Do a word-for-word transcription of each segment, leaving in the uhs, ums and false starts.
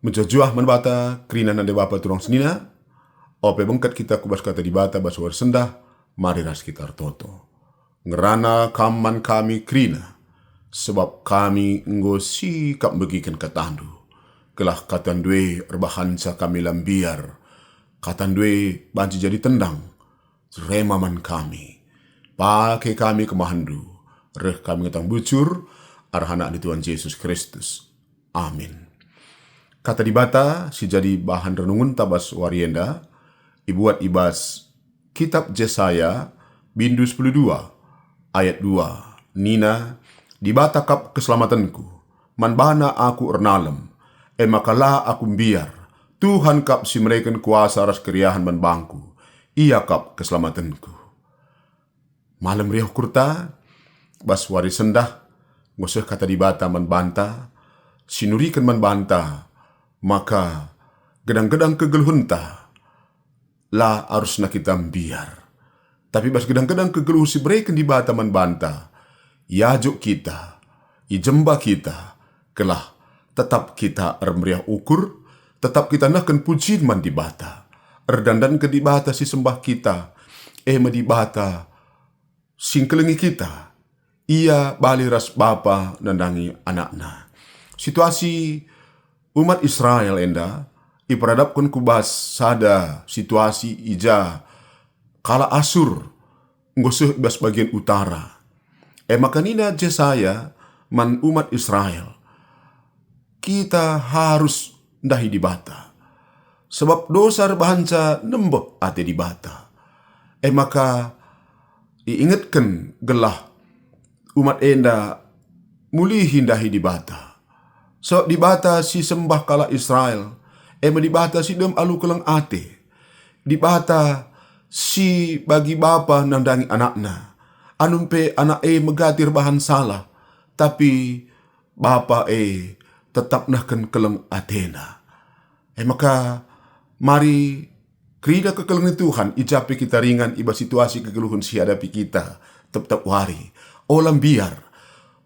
Mejuah-juah man Dibata, kerina nande bapa turang senina, ope bengket kita ku bas Kata Dibata bas wari sendah, mari ras kita ertoto. Ngerana Kam man kami kerina, sebab kami enggo sikap megiken KataNdu, gelah KataNdu e erbahanca kami la mbiar. KataNdu e banci jadi tendang, rema man kami. Pake kami kemahenNdu, reh kami ngetang bujur, arah AnakNdu Tuhan Jesus Kristus. Amin. Kata Dibata si jadi bahan renungunta bas wari enda ibuat i bas Kitap Jesaya, bindu sepuluh dua, ayat dua, nina, "Dibata kap keselamatenku, man baNa aku ernalem, e maka la aku mbiar. Tuhan kap si mereken kuasa ras keriahen man bangku, Ia kap keselamatenku." Malem meriah ukurta, bas wari sendah, nggo seh Kata Dibata man banta, si nuriken man banta, maka gedang-gedang kegeluhenta la arusna kita mbiar. Tapi bas gedang-gedang kegeluhen si ibereken Dibata man banta, iajuk kita, ijemba kita, gelah tetap kita ermeriah ukur, tetap kita nehken pujin man Dibata. Erdandanken Dibata si sembah kita, e me Dibata si ngkelengi kita. Ia bali ras bapa nandangi anakna. Situasi umat Israel enda iperadapken ku bas sada situasi i ja kalak Asur enggo seh i bas bagian utara. E maka nina Jesaya man umat Israel, "Kita harus ndahi Dibata, sebab dosa erbahanca nembeh ate Dibata." E maka iingetken gelah umat enda mulihi ndahi Dibata. Sebab Dibata si sembah kalak Israel, e me Dibata si dem alu keleng ate. Dibata si bagi bapa nandangi anakna. Anum pe anak e megati erbahan salah, tapi bapa e tetap nehken keleng atena. E maka, mari kerina kekelengen Tuhan, i ja pe kita ringan i bas situasi kegeluhen si ihadapi kita tep-tep wari. Ola mbiar.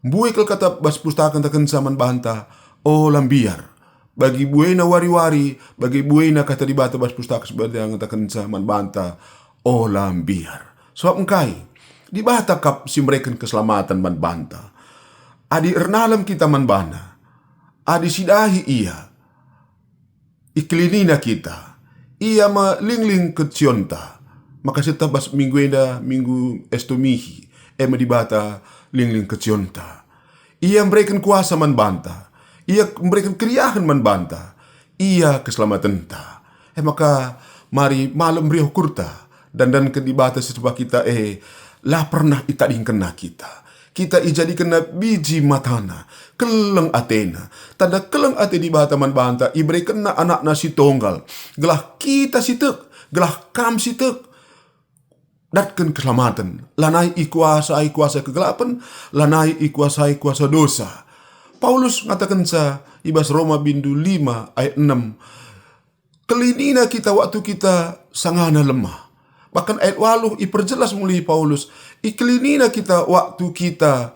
Mbue kal kata bas Pustaka ngatakenca man banta, "Ola mbiar." Bagi buena wari-wari, bagi buena Kata Dibata bas Pustaka si Badia ngatakenca man banta, "Ola mbiar." Sebab engkai? Dibata kap si mereken keselamaten man banta. Adi ernalem kita man baNa, adi sidahi Ia, ikelenina kita, Ia me lingling kecionta. Maka sieteh bas minggu enda, Minggu Estomihi, e me Dibata lingling kecionta. Ia mereken kuasa man banta, Ia mereken keriahen man banta, Ia keselamatenta. E maka, mari malem meriah ukurta, dandanken Dibata si sembah kita e, la pernah itadingkenNa kita. Kita ijadikenNa biji mataNa, keleng ateNa. Tanda keleng ate Dibata man banta iberekenNa AnakNa si Tonggal, gelah kita si tek, gelah kam si tek, datken keselamaten. Lanai ikuasai kuasa kegelapen, lanai ikuasai kuasa dosa. Paulus ngatakenca i bas Roma bindu lima ayat enem, "Kelenina kita waktu kita sangana lemah." Bahkan ayat waluh iperjelas mulihi Paulus, "Ikelenina kita waktu kita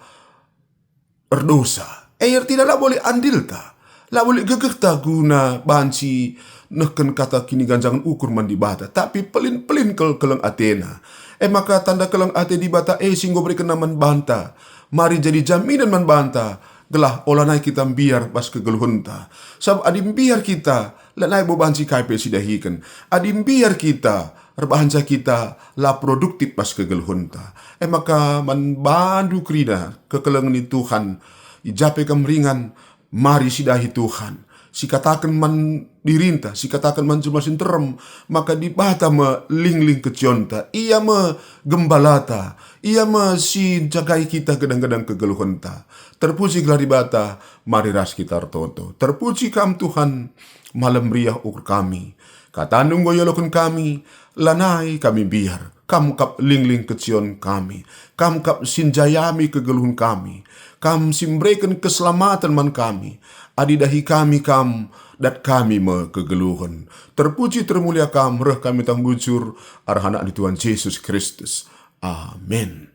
erdosa." E, ertina la bole andilta, la bole gegehta guna banci nehken kata kiniganjangen ukur man Dibata, tapi pelin-pelin kal keleng ateNa. E maka tanda keleng ate Dibata e si enggo iberekenNa man banta, mari jadi jaminen man banta, gelah olanai kita mbiar bas kegeluhenta. Sabap adi mbiar kita, lanai bo banci kai pe sidahiken. Adi mbiar kita, erbahanca kita la produktif bas kegeluhenta. E maka man bandu kerina kekelengen Tuhan, i ja pe kam ringan, mari sidahi Tuhan. Sikataken man dirinta, sikataken man jelma si nterem, maka Dibata me lingling kecionta, Ia me gembalata, Ia me si njagai kita gedang-gedang kegeluhenta. Terpuji gelar Dibata, mari ras kita ertoto. Terpuji Kam Tuhan, malem meriah ukur kami. KataNdu enggo ialoken kami, lanai kami mbiar. Kam kap lingling kecionta kami. Kam kap si njayami kegeluhen kami. Kam si mbereken keselamaten man kami. Adi dahi kami Kam, dat kami me kegeluhen. Terpuji termulia Kam, reh kami tang bujur, arah AnakNdu Tuhan Jesus Kristus. Amin.